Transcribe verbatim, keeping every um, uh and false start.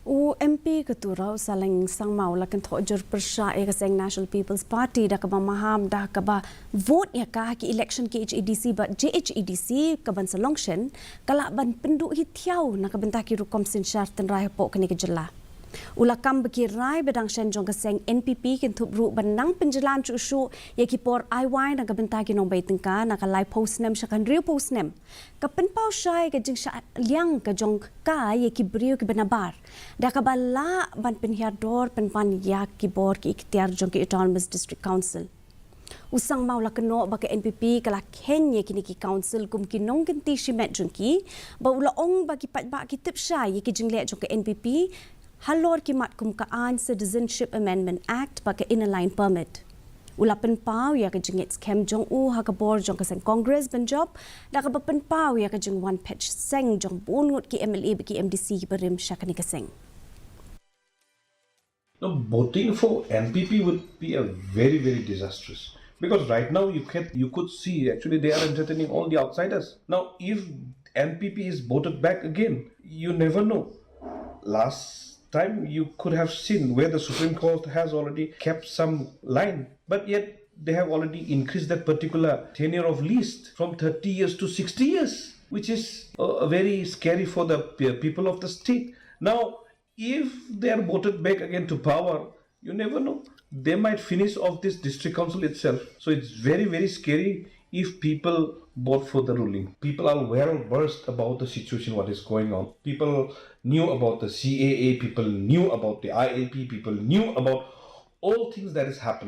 U MP ka Tura, u Saleng Sangma, u la kynthoh jur pyrshah ïa ka seng National People's Party da kaba maham da kaba vote ïa ka ha ki election KHADC bad JHADC kaban sa long shen, ka lah ban pynduh hi thiaw na ka bynta ki rukom synshar tynrai hapoh kane ka jylla. U la kam ba ki rai ba dang shen jong ka seng NPP kin thup ruh ban nang pynjlan shuh shuh ïa ki por ai wai na ka bynta ki nongbei tyngka, na ka laiphew snem sha ka hynriewphew snem. Ka pynpaw shai ka jingshah liang ka jong ka ïa ki briew kiba nabar, da kaba lah ban pynhiar dor pynban ïa ki bor ki iktiar jong ki Autonomous District Council. U Sangma u la kynnoh ba ka NPP ka la kheiñ ïa kine ki council kum ki nongkynti shimet jong ki, ba u la ong ba ki paidbah ki tip shai ïa ki jingleh jong ka NPP halor ki mat kum ka aiñ Citizenship Amendment Act bad ka Inner Line Permit. U la pynpaw ïa ka jingngeit skhem jong u ha ka bor jong ka seng Congress ban jop, da kaba pynpaw ïa ka jingwan phet seng jong bun ngut ki MLA bad ki MDC kiba rim sha kane ka seng. Now, voting for NPP would be a very, very disastrous. Because right now you can you could see actually they are entertaining all the outsiders. Now, if NPP is voted back again, you never know. Last time you could have seen where the Supreme Court has already kept some line, but yet they have already increased that particular tenure of lease from thirty years to sixty years, which is uh, very scary for the pe- people of the state. Now, if they are voted back again to power, you never know. They might finish off this district council itself. So it's very, very scary if people vote for the ruling. People are well versed about the situation, what is going on. People knew about the C A A, people knew about the I L P, people knew about all things that is happening.